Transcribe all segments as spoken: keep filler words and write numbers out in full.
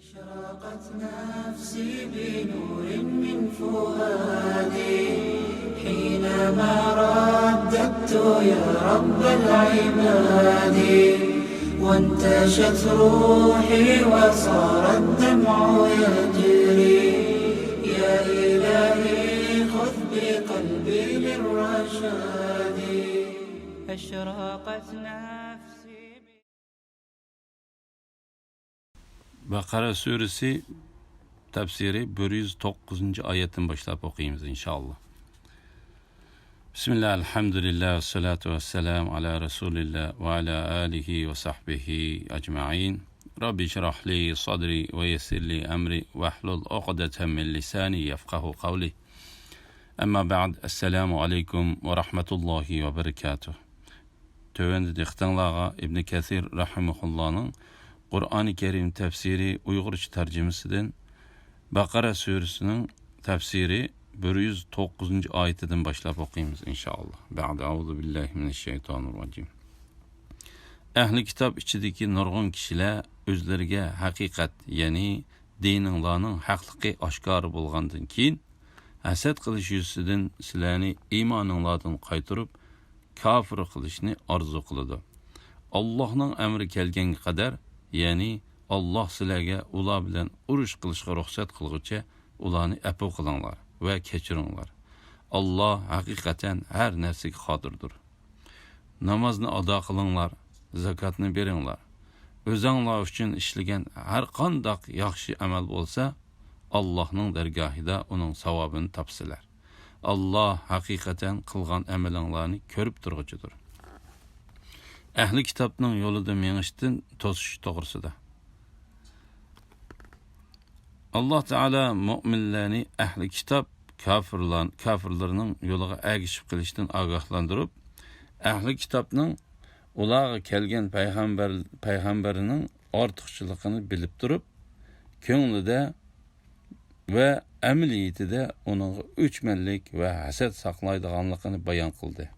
أشرقت نفسي بنور من فؤادي حينما رددت يا رب العباد، وانتشت روحي وصار الدمع يجري. يا إلهي خذ بقلبي للرشاد. أشرقت نفسي. بەقەرە سۈرىسى تەپسىرى بىر يۈز توققۇزىنچى ئايەتتىن باشلاپ ئوقۇيمىز، ئىنشائاللا. بىسمىللا، ئەلھەمدۇلىللا، ۋەسسالاتۇ ۋەسسالامۇ ئالا رەسۇلىللا ۋە ئالا ئالىھى ۋە سەھبىھى ئەجمەئىن. رەببىشرەھلى سەدرى ۋە يەسسىرلى ئەمرى ۋەھلۇل ئۇقدەتەم مىن لىسانى يەفقەھۇ قەۋلى. ئەمما بەئد، ئەسسالامۇ ئەلەيكۇم ۋە رەھمەتۇللاھى ۋە بەرىكاتۇھ. تۆۋەندە دىققىتىڭلارغا ئىبنى كەسىر رەھىمەھۇللانىڭ قۇرئانى كەرىم تەپسىرى ئۇيغۇرچە تەرجىمىسىدىن بەقەرە سۈرىسىنىڭ تەپسىرى بىر يۈز توققۇزىنچى ئايىتىدىن باشلاپ ئوقۇيمىز، ئىنشائاللا. بەئد، ئەئۇزۇ بىللاھى مىنەششەيتانىررەجىم. ئەھلى كىتاب ئىچىدىكى نۇرغۇن كىشىلەر ئۆزلىرىگە ھەقىقەت، يەنى دىنىڭلارنىڭ ھەقلىقى ئاشكارا بولغاندىن كېيىن، ھەسەت قىلىش يۈزىسىدىن سىلەرنى ئىمانىڭلاردىن قايتۇرۇپ، كاپىر قىلىشنى ئارزۇ قىلىدۇ. ئاللاھنىڭ ئەمرى كەلگەنگە قەدەر، يەنى ئاللاھ سىلەرگە ئۇلار بىلەن ئۇرۇش قىلىشقا رۇخسەت قىلغۇچە، ئۇلارنى ئەپۇ قىلىڭلار ۋە كەچۈرۈڭلار. ئاللاھ ھەقىقەتەن ھەر نەرسىگە قادىردۇر. نامازنى ئادا قىلىڭلار، زاكاتنى بېرىڭلار. ئۆزەڭلار ئۈچۈن ئىشلىگەن ھەر قانداق ياخشى ئەمەل بولسا، ئاللاھنىڭ دەرگاھىدا ئۇنىڭ ساۋابىنى تاپىسىلەر. ئاللاھ ھەقىقەتەن قىلغان ئەمىلىڭلارنى كۆرۈپ تۇرغۇچىدۇر. ئەھلى كىتابنىڭ يولىدا مېڭىشتىن توسۇش توغرىسىدا. ئاللاھ تائالا مۆمىنلەرنى ئەھلى كىتاب كاپىرلار، كاپىرلارنىڭ يولىغا ئەگىشىپ قېلىشتىن ئاگاھلاندۇرۇپ، ئەھلى كىتابنىڭ ئۇلارغا كەلگەن پەيغەمبەر، پەيغەمبەرنىڭ ئارتۇقچىلىقىنى بىلىپ تۇرۇپ، كۆڭلىدە ۋە ئەمەلىيىتىدە ئۇنىڭغا ئۆچمەنلىك ۋە ھەسەت ساقلايدىغانلىقىنى بايان قىلدى.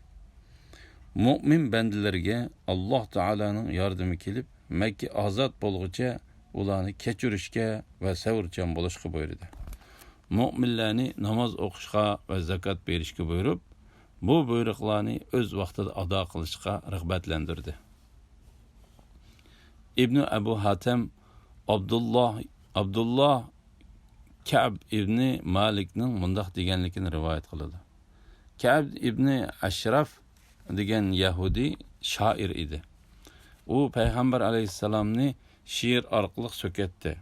مۆمىن بەندىلەرگە ئاللاھ تائالانىڭ ياردىمى كېلىپ، مەككە ئازاد بولغۇچە ئۇلارنى كەچۈرۈشكە ۋە سەۋرچان بولۇشقا بۇيرۇدى. مۆمىنلەرنى ناماز ئوقۇشقا ۋە زاكات بېرىشكە بۇيرۇپ، بۇ بۇيرۇقلارنى ئۆز ۋاقتىدا ئادا قىلىشقا رىغبەتلەندۈردى. ئىبنى ئەبۇ ھاتەم ئابدۇللا، ئابدۇللا كەئب ئىبنى مالىكنىڭ مۇنداق دېگەنلىكىنى رىۋايەت قىلىدۇ. كەئب ئىبنى ئەشراف دېگەن يەھۇدىي شائىر ئىدى. ئۇ پەيغەمبەر ئەلەيھىسسالامنى شېئىر ئارقىلىق سۆكەتتى.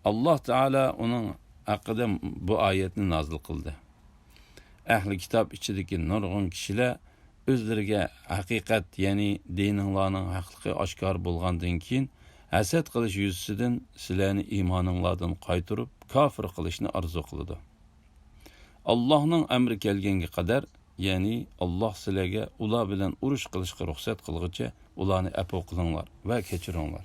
ئاللاھ تائالا ئۇنىڭ ھەققىدە بۇ ئايەتنى نازىل قىلدى. ئەھلى كىتاب ئىچىدىكى نۇرغۇن كىشىلەر ئۆزلىرىگە ھەقىقەت، يەنى دىنىڭلارنىڭ ھەقلىقى ئاشكارا بولغاندىن كېيىن، ھەسەت قىلىش يۈزىسىدىن سىلەرنى ئىمانىڭلاردىن قايتۇرۇپ، كاپىر قىلىشنى ئارزۇ قىلىدۇ. ئاللاھنىڭ ئەمرى كەلگەنگە قەدەر، يەنى ئاللاھ سىلەرگە ئۇلار بىلەن ئۇرۇش قىلىشقا رۇخسەت قىلغۇچە، ئۇلارنى ئەپۇ قىلىڭلار ۋە كەچۈرۈڭلار.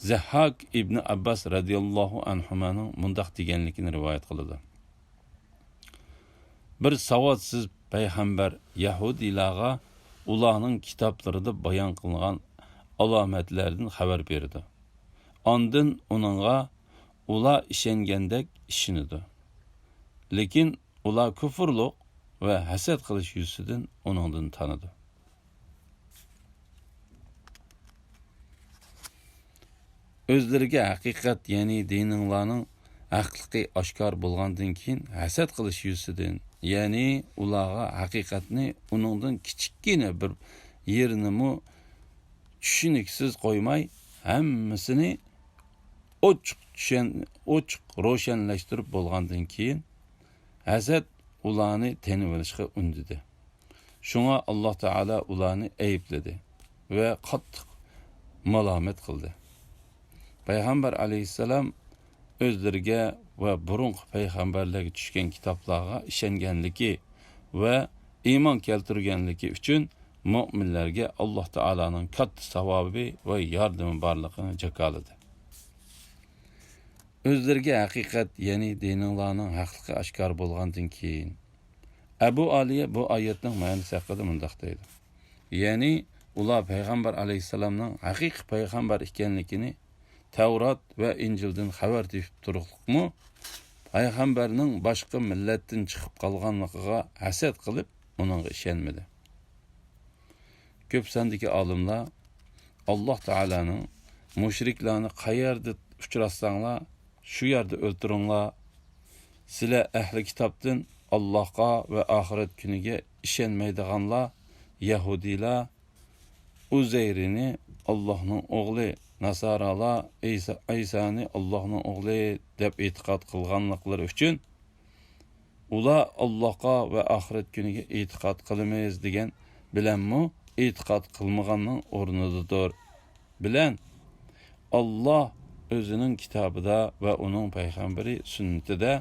زەھھاك ئىبنى ئابباس رەزىياللاھۇ ئەنھۇمانىڭ مۇنداق دېگەنلىكىنى رىۋايەت قىلىدۇ. بىر ساۋاتسىز پەيغەمبەر يەھۇدىيلارغا ئۇلارنىڭ كىتابلىرىدا بايان قىلىنغان ئالامەتلەردىن خەۋەر بېرىدۇ. ئاندىن ئۇنىڭغا ئۇلار ئىشەنگەندەك ئىشىنىدۇ. لېكىن ئۇلار كۇفۇرلۇق ۋە ھەسەت قىلىش يۈزىسىدىن ئۇنىڭدىن تانىدۇ. ئۆزلىرىگە ھەقىقەت، يەنى دىنىڭلارنىڭ ھەقلىقى ئاشكارا بولغاندىن كېيىن، ھەسەت قىلىش يۈزىسىدىن، يەنى ئۇلارغا ھەقىقەتنى ئۇنىڭدىن كىچىككىنە بىر يېرىنىمۇ چۈشىنىكسىز قويماي، ھەممىسىنى ئوچۇق چۈشەن-، ئوچۇق روشەنلەشتۈرۈپ بولغاندىن كېيىن، ھەسەت ئۇلارنى تېنىۋېلىشقا ئۈندىدى. شۇڭا ئاللاھ تائالا ئۇلارنى ئەيىبلىدى ۋە قاتتىق مالامەت قىلدى. پەيغەمبەر ئەلەيھىسسالام ئۆزلىرىگە ۋە بۇرۇنقى پەيغەمبەرلەرگە چۈشكەن كىتابلارغا ئىشەنگەنلىكى ۋە ئىمان كەلتۈرگەنلىكى ئۈچۈن مۆمىنلەرگە ئاللاھ تائالانىڭ كاتتا ساۋابى ۋە ياردىمى بارلىقىنى جاكارلىدى. ئۆزلىرىگە ھەقىقەت، يەنى دىنىڭلارنىڭ ھەقلىقى ئاشكارا بولغاندىن كېيىن، ئەبۇ ئالىيە بۇ ئايەتنىڭ مەنىسى ھەققىدە مۇنداق دەيدۇ. يەنى ئۇلار پەيغەمبەر ئەلەيھىسسالامنىڭ ھەقىقىي پەيغەمبەر ئىكەنلىكىنى تەۋرات ۋە ئىنجىلدىن خەۋەر تېپىپ تۇرۇقلۇقمۇ پەيغەمبەرنىڭ باشقا مىللەتتىن چىقىپ قالغانلىقىغا ھەسەت قىلىپ، ئۇنىڭغا ئىشەنمىدى. كۆپ ساندىكى ئالىملار ئاللاھ تائالانىڭ مۇشرىكلارنى قەيەردە ئۇچراتساڭلار، شۇ يەردە ئۆلتۈرۈڭلار، سىلەر ئەھلى كىتابتىن ئاللاھقا ۋە ئاخىرەت كۈنىگە ئىشەنمەيدىغانلار، يەھۇدىيلار، ئۇزەيرنى ئاللاھنىڭ ئوغلى، ناسارالار ئەيسا-، ئەيسانى ئاللاھنىڭ ئوغلى دەپ ئېتىقاد قىلغانلىقلىرى ئۈچۈن، ئۇلار ئاللاھقا ۋە ئاخىرەت كۈنىگە ئېتىقاد قىلىمىز دېگەن بىلەنمۇ ئېتىقاد قىلمىغاننىڭ ئورنىدىدۇر. بىلەن، ئاللاھ ئۆزىنىڭ كىتابىدا ۋە ئۇنىڭ پەيغەمبىرى سۈننىتىدە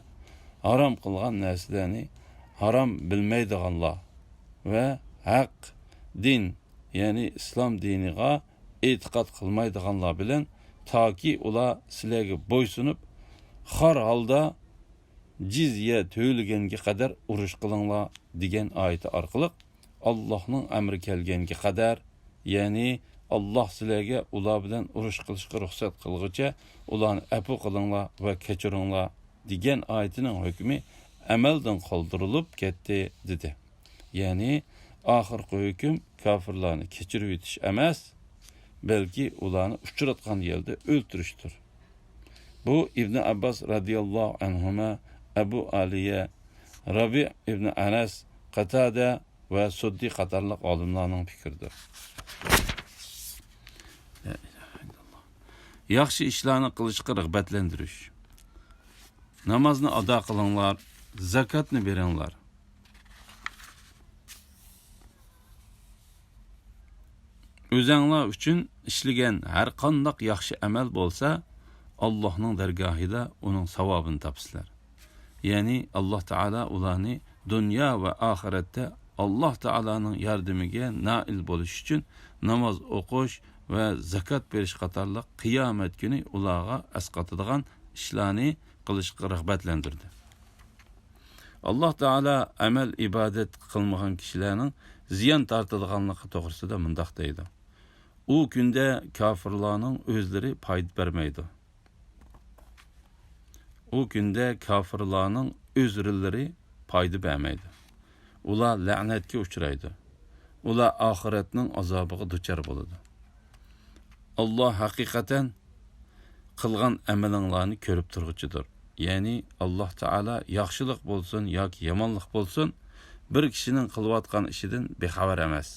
ھارام قىلغان نەرسىلەرنى ھارام بىلمەيدىغانلار ۋە ھەق دىن، يەنى ئىسلام دىنىغا ئېتىقاد قىلمايدىغانلار بىلەن، تاكى ئۇلار سىلەرگە بويسۇنۇپ، خار ھالدا جىزيە تۆلىگەنگە قەدەر ئۇرۇش قىلىڭلار دېگەن ئايىتى ئارقىلىق، ئاللاھنىڭ ئەمرى كەلگەنگە قەدەر، يەنى ئاللاھ سىلەرگە ئۇلار بىلەن ئۇرۇش قىلىشقا رۇخسەت قىلغۇچە، ئۇلارنى ئەپۇ قىلىڭلار ۋە كەچۈرۈڭلار دېگەن ئايىتىنىڭ ھۆكمى ئەمەلدىن قالدۇرۇلۇپ كەتتى، دېدى. يەنى ئاخىرقى ھۆكۈم كاپىرلارنى كەچۈرۈۋېتىش ئەمەس، بەلكى ئۇلارنى ئۇچراتقان يەردە ئۆلتۈرۈشتۇر. بۇ ئىبنى ئابباس رەزىياللاھۇ ئەنھۇما، ئەبۇ ئالىيە، رەبىئ ئىبنى ئەنەس، قاتادە ۋە سۇددى قاتارلىق ئالىملارنىڭ پىكرىدۇر. ياخشى ئىشلارنى قىلىشقا رىغبەتلەندۈرۈش. نامازنى ئادا قىلىڭلار، زاكاتنى بېرىڭلار. ئۆزەڭلار ئۈچۈن ئىشلىگەن ھەر قانداق ياخشى ئەمەل بولسا، ئاللاھنىڭ دەرگاھىدا ئۇنىڭ ساۋابىنى تاپىسىلەر. يەنى ئاللاھ تائالا ئۇلارنى دۇنيا ۋە ئاخىرەتتە ئاللاھ تائالانىڭ ياردىمىگە نائىل بولۇش ئۈچۈن ناماز ئوقۇش ۋە زاكات بېرىش قاتارلىق قىيامەت كۈنى ئۇلارغا ئەسقاتىدىغان ئىشلارنى قىلىشقا رىغبەتلەندۈردى. ئاللاھ تائالا ئەمەل ئىبادەت قىلمىغان كىشىلەرنىڭ زىيان تارتىدىغانلىقى توغرىسىدا مۇنداق دەيدۇ: ئۇ كۈندە كاپىرلارنىڭ ئۆزلىرى پايدا بەرمەيدۇ. ئۇ كۈندە كاپىرلارنىڭ ئۆزرىلىرى پايدا بەرمەيدۇ. ئۇلار لەنەتكە ئۇچرايدۇ. ئۇلار ئاخىرەتنىڭ ئازابىغا دۇچار بولىدۇ. ئاللاھ ھەقىقەتەن قىلغان ئەمىلىڭلارنى كۆرۈپ تۇرغۇچىدۇر. يەنى ئاللاھ تائالا ياخشىلىق بولسۇن ياكى يامانلىق بولسۇن، بىر كىشىنىڭ قىلىۋاتقان ئىشىدىن بىخەۋەر ئەمەس.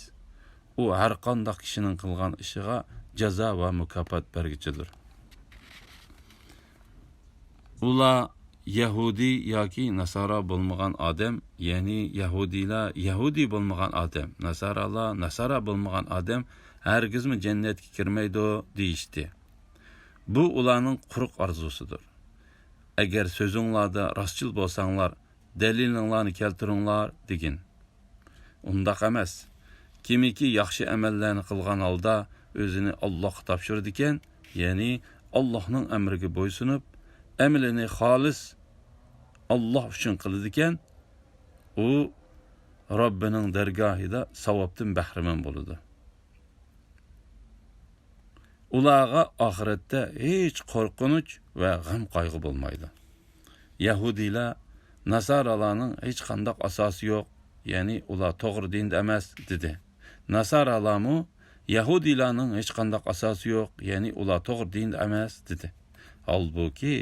ئۇ ھەر قانداق كىشىنىڭ قىلغان ئىشىغا جازا ۋە مۇكاپات بەرگۈچىدۇر. ئۇلار يەھۇدىي ياكى ناسارا بولمىغان ئادەم، يەنى يەھۇدىيلار يەھۇدىي بولمىغان ئادەم، ناسارالار ناسارا بولمىغان ئادەم ھەرگىزمۇ جەننەتكە كىرمەيدۇ، دېيىشتى. بۇ ئۇلارنىڭ قۇرۇق ئارزۇسىدۇر. ئەگەر سۆزۈڭلاردا راستچىل بولساڭلار، دەلىلىڭلارنى كەلتۈرۈڭلار، دېگىن. ئۇنداق ئەمەس. كىمكى ياخشى ئەمەللەرنى قىلغان ھالدا ئۆزىنى ئاللاھقا تاپشۇرىدىكەن، يەنى ئاللاھنىڭ ئەمرىگە بويسۇنۇپ، ئەمىلىنى خالىس ئاللاھ ئۈچۈن قىلىدىكەن، ئۇ رەببىنىڭ دەرگاھىدا ساۋابتىن بەھرىمەن بولىدۇ. ئۇلارغا ئاخىرەتتە ھېچ قورقۇنچ ۋە غەم-قايغۇ بولمايدۇ. يەھۇدىيلار، ناسارالارنىڭ ھېچقانداق ئاساسى يوق، يەنى ئۇلار توغرا دىندا ئەمەس، دېدى. ناسارالارمۇ، يەھۇدىيلارنىڭ ھېچقانداق ئاساسى يوق، يەنى ئۇلار توغرا دىندا ئەمەس، دېدى. ھالبۇكى،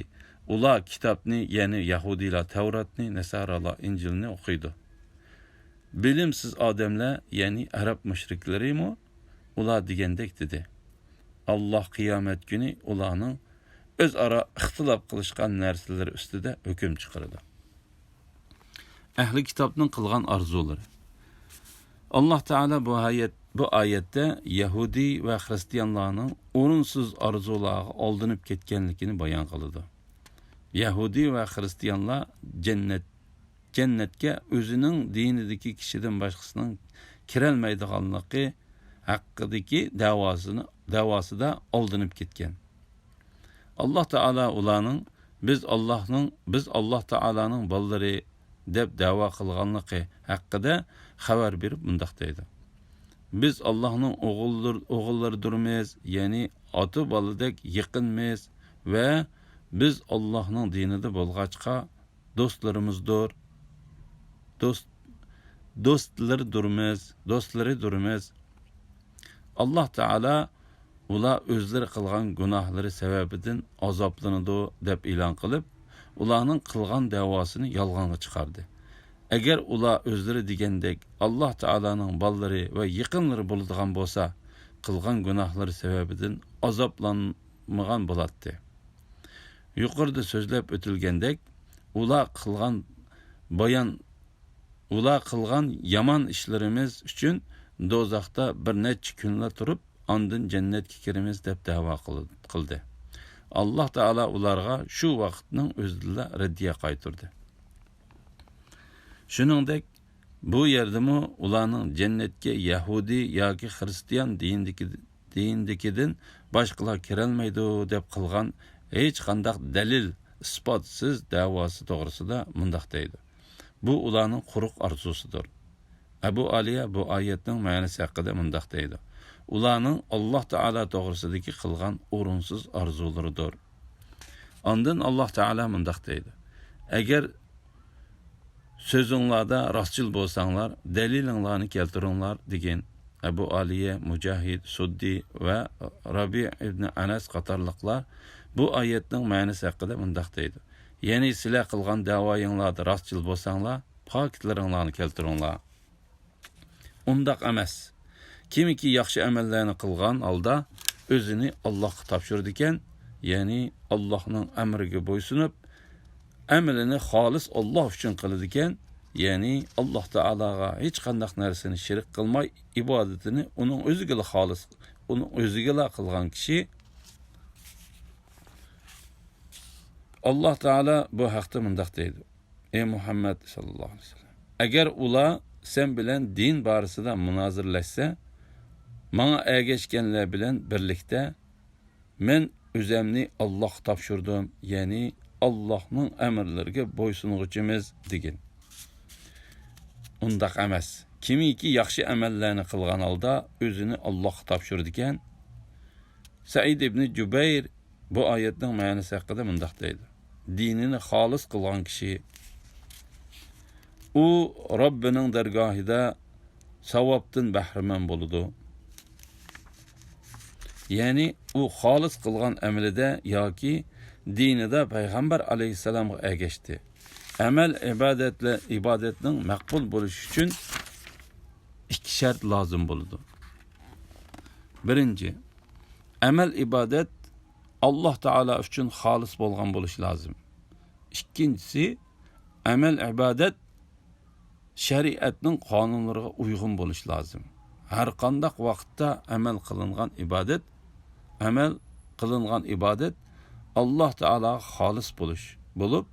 ئۇلار كىتابنى، يەنى يەھۇدىيلار تەۋراتنى، ناسارالار ئىنجىلنى ئوقۇيدۇ. بىلىمسىز ئادەملەر، يەنى ئەرەب مۇشرىكلىرىمۇ ئۇلار دېگەندەك دېدى. ئاللاھ قىيامەت كۈنى ئۇلارنىڭ ئۆزئارا ئىختىلاپ قىلىشقان نەرسىلىرى ئۈستىدە ھۆكۈم چىقىرىدۇ. ئەھلى كىتابنىڭ قىلغان ئارزۇلىرى. ئاللاھ تائالا بۇ ئايەت، بۇ ئايەتتە يەھۇدىي ۋە خىرىستىيانلارنىڭ ئورۇنسىز ئارزۇلارغا ئالدىنىپ كەتكەنلىكىنى بايان قىلىدۇ. يەھۇدىي ۋە خىرىستىيانلار جەننەت جەننەتكە ئۆزىنىڭ دىنىدىكى كىشىدىن باشقىسىنىڭ كىرەلمەيدىغانلىقى ھەققىدىكى دەۋاسىنى، دەۋاسىدا ئالدىنىپ كەتكەن. ئاللاھ تائالا ئۇلارنىڭ، «بىز ئاللاھنىڭ، بىز ئاللاھ تائالانىڭ بالىلىرى» دەپ دەۋا قىلغانلىقى ھەققىدە خەۋەر بېرىپ مۇنداق دەيدۇ: بىز ئاللاھنىڭ ئوغۇللىرىدۇرمىز، يەنى ئاتا بالىدەك يېقىنمىز ۋە بىز ئاللاھنىڭ دىنىدا بولغاچقا دوستلىرىمىزدۇر. دوست، دوستلىرىدۇرمىز، دوستلىرىدۇرمىز. ئاللاھ تائالا ئۇلار ئۆزلىرى قىلغان گۇناھلىرى سەۋەبىدىن ئازابلىنىدۇ دەپ ئېلان قىلىپ، ئۇلارنىڭ قىلغان دەۋاسىنى يالغانغا چىقاردى. ئەگەر ئۇلار ئۆزلىرى دېگەندەك ئاللاھ تائالانىڭ بالىلىرى ۋە يېقىنلىرى بولىدىغان بولسا، قىلغان گۇناھلىرى سەۋەبىدىن ئازابلانمىغان بولاتتى. يۇقىرىدا سۆزلەپ ئۆتۈلگەندەك، ئۇلار قىلغان بايان، ئۇلار قىلغان يامان ئىشلىرىمىز ئۈچۈن دوزاختا بىر نەچچە كۈنلا تۇرۇپ، ئاندىن جەننەتكە كىرىمىز دەپ دەۋا قىل-، قىلدى. ئاللاھ تائالا ئۇلارغا شۇ ۋاقىتنىڭ ئۆزىدىلا رەددىيە قايتۇردى. شۇنىڭدەك، بۇ يەردىمۇ ئۇلارنىڭ جەننەتكە يەھۇدىي ياكى خىرىستىيان دىنىدىكى، دىنىدىكىدىن باشقىلار كىرەلمەيدۇ دەپ قىلغان ھېچقانداق دەلىل، ئىسپاتسىز دەۋاسى توغرىسىدا مۇنداق دەيدۇ: بۇ ئۇلارنىڭ قۇرۇق ئارزۇسىدۇر. ئەبۇ ئالىيە بۇ ئايەتنىڭ مەنىسى ھەققىدە مۇنداق دەيدۇ: ئۇلارنىڭ ئاللاھ تائالا توغرىسىدىكى قىلغان ئورۇنسىز ئارزۇلىرىدۇر. ئاندىن ئاللاھ تائالا مۇنداق دەيدۇ: ئەگەر سۆزۈڭلاردا راستچىل بولساڭلار، دەلىلىڭلارنى كەلتۈرۈڭلار، دېگەن. ئەبۇ ئالىيە، مۇجاھىد، سۇددى ۋە رەبىئ ئىبنى ئەنەس قاتارلىقلار بۇ ئايەتنىڭ مەنىسى ھەققىدە مۇنداق دەيدۇ: يەنى سىلەر قىلغان دەۋايىڭلاردا راستچىل بولساڭلار، پاكىتلىرىڭلارنى كەلتۈرۈڭلار. ئۇنداق ئەمەس. كىمكى ياخشى ئەمەللەرنى قىلغان ھالدا ئۆزىنى ئاللاھقا تاپشۇرىدىكەن، يەنى ئاللاھنىڭ ئەمرىگە بويسۇنۇپ، ئەمىلىنى خالىس ئاللاھ ئۈچۈن قىلىدىكەن، يەنى ئاللاھ تائالاغا ھېچقانداق نەرسىنى شېرىك قىلماي، ئىبادىتىنى ئۇنىڭ ئۆزىگىلا خالىس، ئۇنىڭ ئۆزىگىلا قىلغان كىشى، ئاللاھ تائالا بۇ ھەقتە مۇنداق دەيدۇ: ئەي مۇھەممەد ساللاللاھۇ ئەلەيھى ۋەسەللەم، ئەگەر ئۇلار سەن بىلەن دىن بارىسىدا مۇنازىرىلەشسە، ماڭا ئەگەشكەنلەر بىلەن بىرلىكتە مەن ئۆزەمنى ئاللاھقا تاپشۇردۇم، يەنى ئاللاھنىڭ ئەمىرلىرىگە بويسۇنغۇچىمىز، دېگىن. ئۇنداق ئەمەس. كىمكى ياخشى ئەمەللەرنى قىلغان ھالدا ئۆزىنى ئاللاھقا تاپشۇرىدىكەن. سەئىد ئىبنى جۇبەير بۇ ئايەتنىڭ مەنىسى ھەققىدە مۇنداق دەيدۇ: دىنىنى خالىس قىلغان كىشى ئۇ رەببىنىڭ دەرگاھىدا ساۋابتىن بەھرىمەن بولىدۇ. يەنى ئۇ خالىس قىلغان ئەمىلىدە ياكى دىنىدا پەيغەمبەر ئەلەيھىسسالامغا ئەگەشتى. ئەمەل ئىبادەتلە-، ئىبادەتنىڭ مەقبۇل بولۇشى ئۈچۈن ئىككى شەرت لازىم بولىدۇ. بىرىنچى، ئەمەل ئىبادەت ئاللاھ تائالا ئۈچۈن خالىس بولغان بولۇشى لازىم. ئىككىنچىسى، ئەمەل ئىبادەت شەرىئەتنىڭ قانۇنلىرىغا ئۇيغۇن بولۇشى لازىم. ھەر قانداق ۋاقىتتا ئەمەل قىلىنغان ئىبادەت، ئەمەل قىلىنغان ئىبادەت ئاللاھ تائالاغا خالىس بولۇش بولۇپ،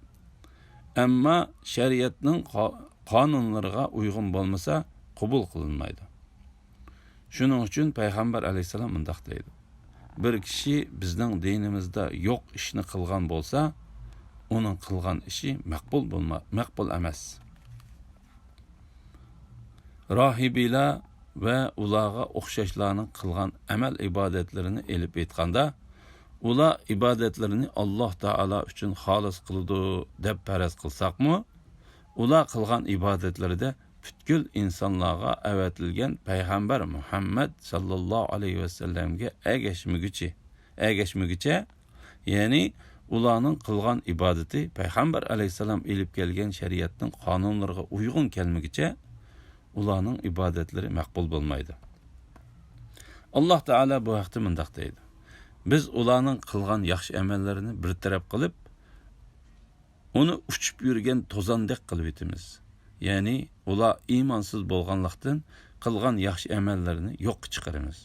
ئەمما شەرىئەتنىڭ قا-، قانۇنلىرىغا ئۇيغۇن بولمىسا، قوبۇل قىلىنمايدۇ. شۇنىڭ ئۈچۈن پەيغەمبەر ئەلەيھىسسالام مۇنداق دەيدۇ: بىر كىشى بىزنىڭ دىنىمىزدا يوق ئىشنى قىلغان بولسا، ئۇنىڭ قىلغان ئىشى مەقبۇل بولما-، مەقبۇل ئەمەس. راھىبىلار ۋە ئۇلارغا ئوخشاشلارنىڭ قىلغان ئەمەل ئىبادەتلىرىنى ئېلىپ ئېيتقاندا، ئۇلار ئىبادەتلىرىنى ئاللاھ تائالا ئۈچۈن خالىس قىلىدۇ دەپ پەرەز قىلساقمۇ، ئۇلار قىلغان ئىبادەتلىرىدە پۈتكۈل ئىنسانلارغا ئەۋەتىلگەن پەيغەمبەر مۇھەممەد ساللاللاھۇ ئەلەيھى ۋەسەللەمگە ئەگەشمىگۈچى، ئەگەشمىگۈچە، يەنى ئۇلارنىڭ قىلغان ئىبادىتى پەيغەمبەر ئەلەيھىسسالام ئېلىپ كەلگەن شەرىئەتنىڭ قانۇنلىرىغا ئۇيغۇن كەلمىگۈچە، ئۇلارنىڭ ئىبادەتلىرى مەقبۇل بولمايدۇ. ئاللاھ تائالا بۇ ھەقتە مۇنداق دەيدۇ: بىز ئۇلارنىڭ قىلغان ياخشى ئەمەللىرىنى بىر تەرەپ قىلىپ، ئۇنى ئۇچۇپ يۈرگەن توزاندەك قىلىۋېتىمىز. يەنى ئۇلار ئىمانسىز بولغانلىقتىن، قىلغان ياخشى ئەمەللىرىنى يوققا چىقىرىمىز.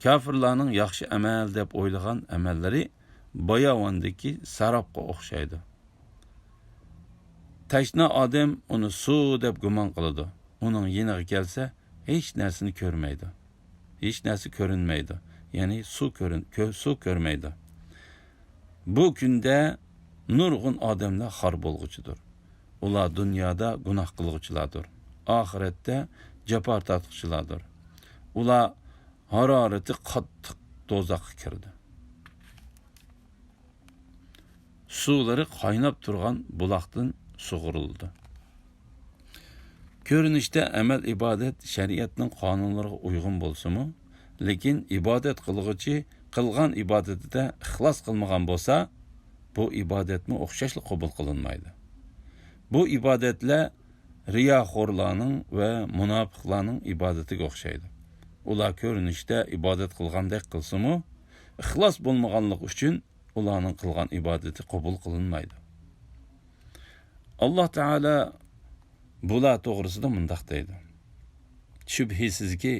كاپىرلارنىڭ ياخشى ئەمەل دەپ ئويلىغان ئەمەللىرى باياۋاندىكى سەرابقا ئوخشايدۇ. تەشنا ئادەم ئۇنى سۇ دەپ گۇمان قىلىدۇ. ئۇنىڭ يېنىغا كەلسە، ھېچ نەرسىنى كۆرمەيدۇ. ھېچ نەرسە كۆرۈنمەيدۇ. يەنى سۇ كۆرۈن-، كۆ-، سۇ كۆرمەيدۇ. بۇ كۈندە نۇرغۇن ئادەملەر خار بولغۇچىدۇر. ئۇلار دۇنيادا گۇناھ قىلغۇچىلاردۇر. ئاخىرەتتە جاپا تارتقۇچىلاردۇر. ئۇلار ھارارىتى قاتتىق دوزاخقا كىردى. سۇلىرى قايناپ تۇرغان بۇلاقتىن سۇغۇرۇلدى. كۆرۈنۈشتە ئەمەل ئىبادەت شەرىئەتنىڭ قانۇنلىرىغا ئۇيغۇن بولسىمۇ، لېكىن ئىبادەت قىلغۇچى قىلغان ئىبادىتىدە ئىخلاس قىلمىغان بولسا، بۇ ئىبادەتمۇ ئوخشاشلا قوبۇل قىلىنمايدۇ. بۇ ئىبادەتلەر رىياخورلارنىڭ ۋە مۇناپىقلارنىڭ ئىبادىتىگە ئوخشايدۇ. ئۇلار كۆرۈنۈشتە ئىبادەت قىلغاندەك قىلسىمۇ، ئىخلاس بولمىغانلىقى ئۈچۈن ئۇلارنىڭ قىلغان ئىبادىتى قوبۇل قىلىنمايدۇ. ئاللاھ تائالا بۇلار توغرىسىدا مۇنداق دەيدۇ: شۈبھىسىزكى،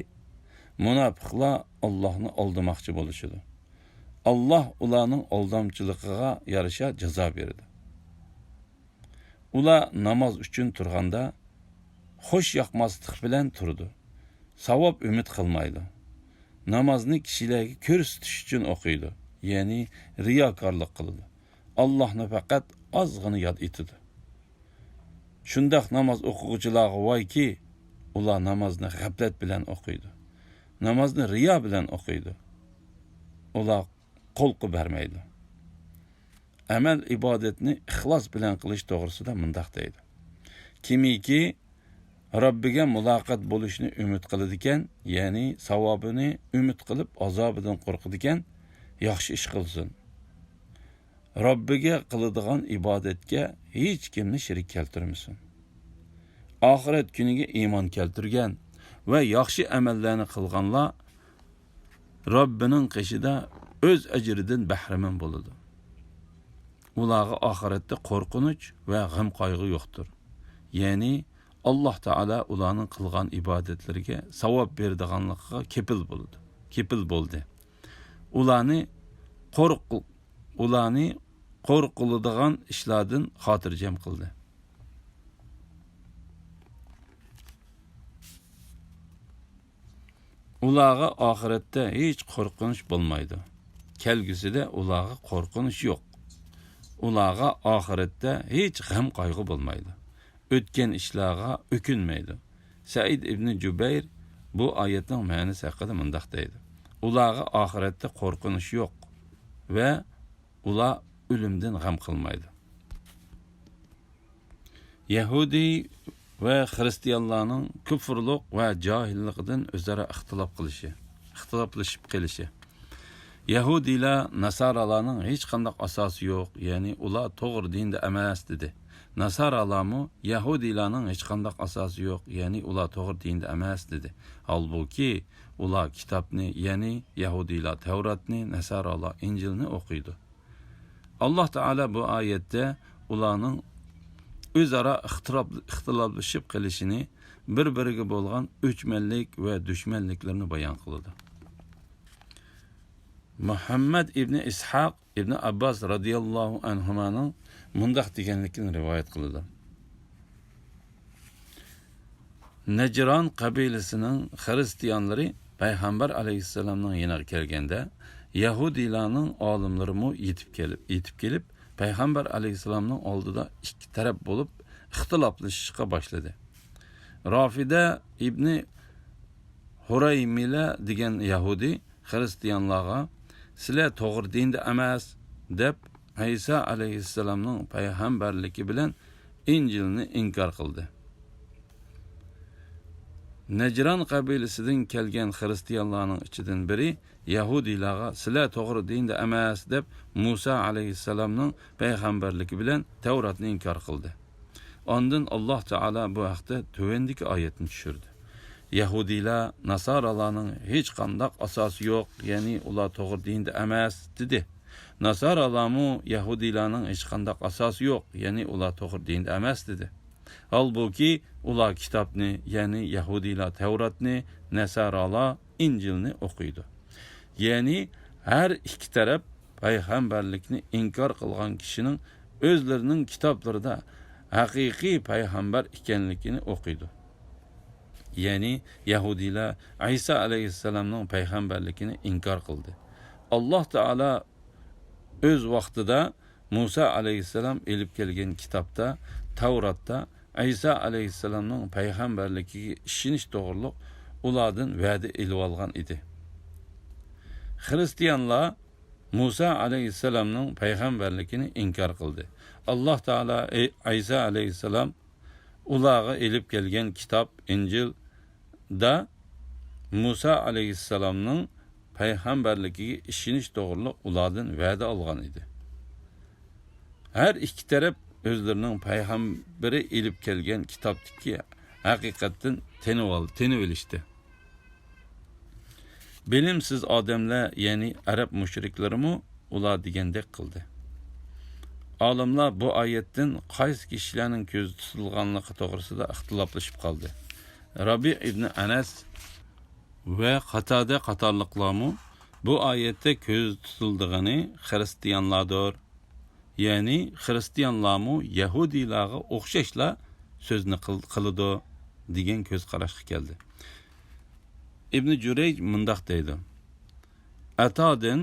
مۇناپىقلار ئاللاھنى ئالدىماقچى بولۇشىدۇ. ئاللاھ ئۇلارنىڭ ئالدامچىلىقىغا يارىشا جازا بېرىدۇ. ئۇلار ناماز ئۈچۈن تۇرغاندا، خۇش ياقماسلىق بىلەن تۇرىدۇ. ساۋاب ئۈمىد قىلمايدۇ. نامازنى كىشىلەرگە كۆرسىتىش ئۈچۈن ئوقۇيدۇ، يەنى رىياكارلىق قىلىدۇ. ئاللاھنى پەقەت ئازغىنا ياد ئېتىدۇ. شۇنداق ناماز ئوقۇغۇچىلارغا ۋايكى، ئۇلار نامازنى غەپلەت بىلەن ئوقۇيدۇ. نامازنى رىيا بىلەن ئوقۇيدۇ. ئۇلار قولقا بەرمەيدۇ. ئەمەل ئىبادەتنى ئىخلاس بىلەن قىلىش توغرىسىدا مۇنداق دەيدۇ: كىمكى رەببىگە مۇلاقات بولۇشنى ئۈمىد قىلىدىكەن، يەنى ساۋابىنى ئۈمىد قىلىپ ئازابىدىن قورقىدىكەن، ياخشى ئىش قىلسۇن. رەببىگە قىلىدىغان ئىبادەتكە ھېچكىمنى شېرىك كەلتۈرمىسۇن. ئاخىرەت كۈنىگە ئىمان كەلتۈرگەن ۋە ياخشى ئەمەللەرنى قىلغانلار رەببىنىڭ قېشىدا ئۆز ئەجرىدىن بەھرىمەن بولىدۇ. ئۇلارغا ئاخىرەتتە قورقۇنچ ۋە غەم-قايغۇ يوقتۇر. يەنى ئاللاھ تائالا ئۇلارنىڭ قىلغان ئىبادەتلىرىگە ساۋاب بېرىدىغانلىقىغا كېپىل بولىدۇ، كېپىل بولدى. ئۇلارنى قورق-، ئۇلارنى قورقۇلىدىغان ئىشلاردىن خاتىرجەم قىلدى. ئۇلارغا ئاخىرەتتە ھېچ قورقۇنچ بولمايدۇ. كەلگۈسىدە ئۇلارغا قورقۇنچ يوق. ئۇلارغا ئاخىرەتتە ھېچ غەم-قايغۇ بولمايدۇ. ئۆتكەن ئىشلارغا ئۆكۈنمەيدۇ. سەئىد ئىبنى جۇبەير بۇ ئايەتنىڭ مەنىسى ھەققىدە مۇنداق دەيدۇ: ئۇلارغا ئاخىرەتتە قورقۇنچ يوق ۋە ئۇلار ئۆلۈمدىن غەم قىلمايدۇ. يەھۇدىي ۋە خىرىستىيانلارنىڭ كۇفرلۇق ۋە جاھىللىقىدىن ئۆزئارا ئىختىلاپ قىلىشى، ئىختىلاپلىشىپ قېلىشى. يەھۇدىيلار ناسارالارنىڭ ھېچقانداق ئاساسى يوق، يەنى ئۇلار توغرا دىندا ئەمەس، دېدى. ناسارالارمۇ يەھۇدىيلارنىڭ ھېچقانداق ئاساسى يوق، يەنى ئۇلار توغرا دىندا ئەمەس، دېدى. ھالبۇكى، ئۇلار كىتابنى، يەنى يەھۇدىيلار تەۋراتنى، ناسارالار ئىنجىلنى ئوقۇيدۇ. ئاللاھ تائالا بۇ ئايەتتە ئۇلارنىڭ ئۆزئارا ئىختىلاپ-، ئىختىلاپلىشىپ قېلىشىنى، بىر-بىرىگە بولغان ئۆچمەنلىك ۋە دۈشمەنلىكلىرىنى بايان قىلىدۇ. مۇھەممەد ئىبنى ئىسھاق ئىبنى ئابباس رازىياللاھۇ ئەنھۇمانىڭ مۇنداق دېگەنلىكىنى رىۋايەت قىلىدۇ: نەجران قەبىلىسىنىڭ خىرىستىيانلىرى پەيغەمبەر ئەلەيھىسسالامنىڭ يېنىغا كەلگەندە، يەھۇدىيلارنىڭ ئالىملىرىمۇ يېتىپ كېلىپ، يېتىپ كېلىپ، پەيغەمبەر ئەلەيھىسسالامنىڭ ئالدىدا ئىككى تەرەپ بولۇپ، ئىختىلاپلىشىشقا باشلىدى. رافىدە ئىبنى ھۇرەيمىلە دېگەن يەھۇدىي خىرىستىيانلارغا، «سىلەر توغرا دىندا ئەمەس» دەپ، ئەيسا ئەلەيھىسسالامنىڭ پەيغەمبەرلىكى بىلەن ئىنجىلنى ئىنكار قىلدى. نەجران قەبىلىسىدىن كەلگەن خىرىستىيانلارنىڭ ئىچىدىن بىرى يەھۇدىيلارغا، «سىلەر توغرا دىندا ئەمەس» دەپ، مۇسا ئەلەيھىسسالامنىڭ پەيغەمبەرلىكى بىلەن تەۋراتنى ئىنكار قىلدى. ئاندىن ئاللاھ تائالا بۇ ھەقتە تۆۋەندىكى ئايەتنى چۈشۈردى. يەھۇدىيلار ناسارالارنىڭ ھېچقانداق ئاساسى يوق، يەنى ئۇلار توغرا دىندا ئەمەس، دېدى. ناسارالارمۇ يەھۇدىيلارنىڭ ھېچقانداق ئاساسى يوق، يەنى ئۇلار توغرا دىندا ئەمەس، دېدى. ھالبۇكى، ئۇلار كىتابنى، يەنى يەھۇدىيلار تەۋراتنى، نەسارالار ئىنجىلنى ئوقۇيدۇ. يەنى ھەر ئىككى تەرەپ پەيغەمبەرلىكنى ئىنكار قىلغان كىشىنىڭ ئۆزلىرىنىڭ كىتابلىرىدا ھەقىقىي پەيغەمبەر ئىكەنلىكىنى ئوقۇيدۇ. يەنى يەھۇدىيلار ئەيسا ئەلەيھىسسالامنىڭ پەيغەمبەرلىكىنى ئىنكار قىلدى. ئاللاھ تائالا ئۆز ۋاقتىدا مۇسا ئەلەيھىسسالام ئېلىپ كەلگەن كىتابتا، تەۋراتتا ئەيسا ئەلەيھىسسالامنىڭ پەيغەمبەرلىكىگە ئىشىنىش توغرۇلۇق ئۇلاردىن ۋەدە ئېلىۋالغان ئىدى. خىرىستىيانلار مۇسا ئەلەيھىسسالامنىڭ پەيغەمبەرلىكىنى ئىنكار قىلدى. ئاللاھ تائالا ئەي-، ئەيسا ئەلەيھىسسالام ئۇلارغا ئېلىپ كەلگەن كىتاب ئىنجىلدا مۇسا ئەلەيھىسسالامنىڭ پەيغەمبەرلىكىگە ئىشىنىش توغرۇلۇق ئۇلاردىن ۋەدە ئالغان ئىدى. ھەر ئىككى تەرەپ ئۆزلىرىنىڭ پەيغەمبىرى ئېلىپ كەلگەن كىتابتىكى ھەقىقەتتىن تېنىۋال-، تېنىۋېلىشتى. بىلىمسىز ئادەملەر، يەنى ئەرەب مۇشرىكلىرىمۇ ئۇلار دېگەندەك قىلدى. ئالىملار بۇ ئايەتتىن قايسى كىشىلەرنىڭ كۆزى تۇتۇلغانلىقى توغرىسىدا ئىختىلاپلىشىپ قالدى. رابىئ ئىبنى ئەنەس ۋە قاتادە قاتارلىقلارمۇ بۇ ئايەتتە كۆزى تۇتۇلىدىغىنى خىرىستىيانلاردۇر. يەنى خىرىستىيانلارمۇ يەھۇدىيلارغا ئوخشاشلا سۆزنى قىل-، قىلىدۇ، دېگەن كۆز قاراشقا كەلدى. ئىبنى جۇرەيج مۇنداق دەيدۇ، ئەتادىن،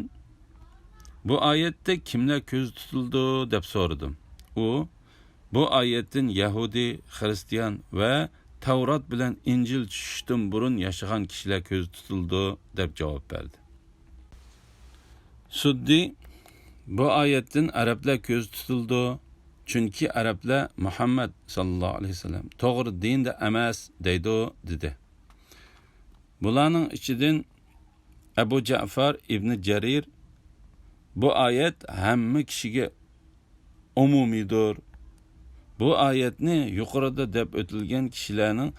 بۇ ئايەتتە كىملەر كۆزى تۇتۇلىدۇ؟ دەپ سورىدىم. ئۇ، بۇ ئايەتتىن يەھۇدىي، خىرىستىيان ۋە تەۋرات بىلەن ئىنجىل چۈشۈشتىن بۇرۇن ياشىغان كىشىلەر كۆزى تۇتۇلىدۇ، دەپ جاۋاب بەردى. سۇددى، بۇ ئايەتتىن ئەرەبلەر كۆزى تۇتۇلىدۇ، چۈنكى ئەرەبلەر مۇھەممەد ساللاللاھۇ ئەلەيھى ۋەسەللەم توغرا دىندا ئەمەس دەيدۇ، دېدى. بۇلارنىڭ ئىچىدىن ئەبۇ جەئفار ئىبنى جەرىر، بۇ ئايەت ھەممە كىشىگە ئومۇمىيدۇر. بۇ ئايەتنى يۇقىرىدا دەپ ئۆتۈلگەن كىشىلەرنىڭ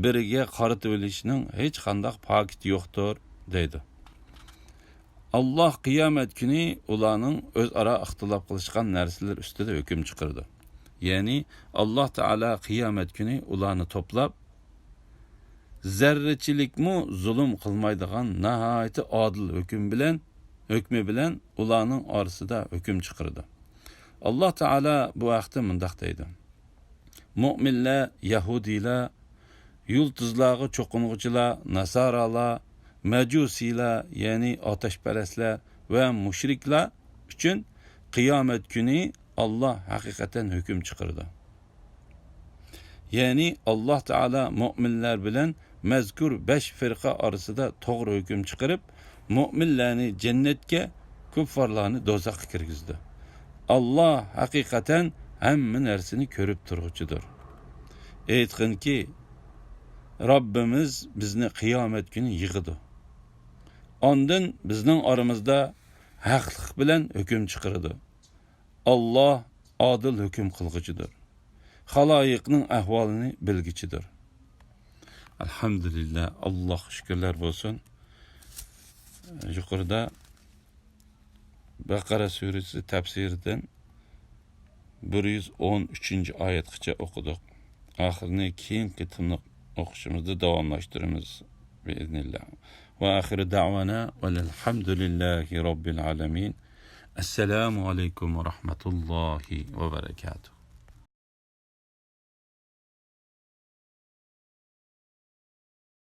بىرىگە قارىتىۋېلىشنىڭ ھېچقانداق پاكىتى يوقتۇر، دەيدۇ. ئاللاھ قىيامەت كۈنى ئۇلارنىڭ ئۆزئارا ئىختىلاپ قىلىشقان نەرسىلىرى ئۈستىدە ھۆكۈم چىقىرىدۇ. يەنى ئاللاھ تائالا قىيامەت كۈنى ئۇلارنى توپلاپ، زەررىچىلىكمۇ زۇلۇم قىلمايدىغان ناھايىتى ئادىل ھۆكۈم بىلەن، ھۆكمى بىلەن ئۇلارنىڭ ئارىسىدا ھۆكۈم چىقىرىدۇ. ئاللاھ تائالا بۇ ھەقتە مۇنداق دەيدۇ، مۆمىنلەر، يەھۇدىيلار، يۇلتۇزلارغا چوقۇنغۇچىلار، ناسارالار، مەجۇسىيلار، يەنى ئاتەشپەرەسلەر ۋە مۇشرىكلار ئۈچۈن قىيامەت كۈنى ئاللاھ ھەقىقەتەن ھۆكۈم چىقىرىدۇ. يەنى ئاللاھ تائالا مۆمىنلەر بىلەن مەزكۇر بەش فىرقە ئارىسىدا توغرا ھۆكۈم چىقىرىپ، مۆمىنلەرنى جەننەتكە، كۇففارلارنى دوزاخقا كىرگۈزىدۇ. ئاللاھ ھەقىقەتەن ھەممە نەرسىنى كۆرۈپ تۇرغۇچىدۇر. ئېيتقىنكى، رەببىمىز بىزنى قىيامەت كۈنى يىغىدۇ. ئاندىن بىزنىڭ ئارىمىزدا ھەقلىق بىلەن ھۆكۈم چىقىرىدۇ. ئاللاھ ئادىل ھۆكۈم قىلغۇچىدۇر. خالايىقنىڭ ئەھۋالىنى بىلگۈچىدۇر. ئەلھەمدۇلىللا، ئاللاھقا شۈكۈرلەر بولسۇن. يۇقىرىدا بەقەرە سۈرىسى تەپسىرىدىن بىر يۈز ئون ئۈچىنچى ئايەتكىچە ئوقۇدۇق. ئاخىرىنى كېيىنكى قېتىملىق ئوقۇشىمىزدا داۋاملاشتۇرىمىز بىئىزنىللا. ۋە ئاخىرۇ دەۋانا ۋەلھەمدۇلىللاھى رەببىل ئالەمىن. ئەسسالامۇ ئەلەيكۇم ۋە رەھمەتۇللاھى ۋە بەرەكاتۇھ.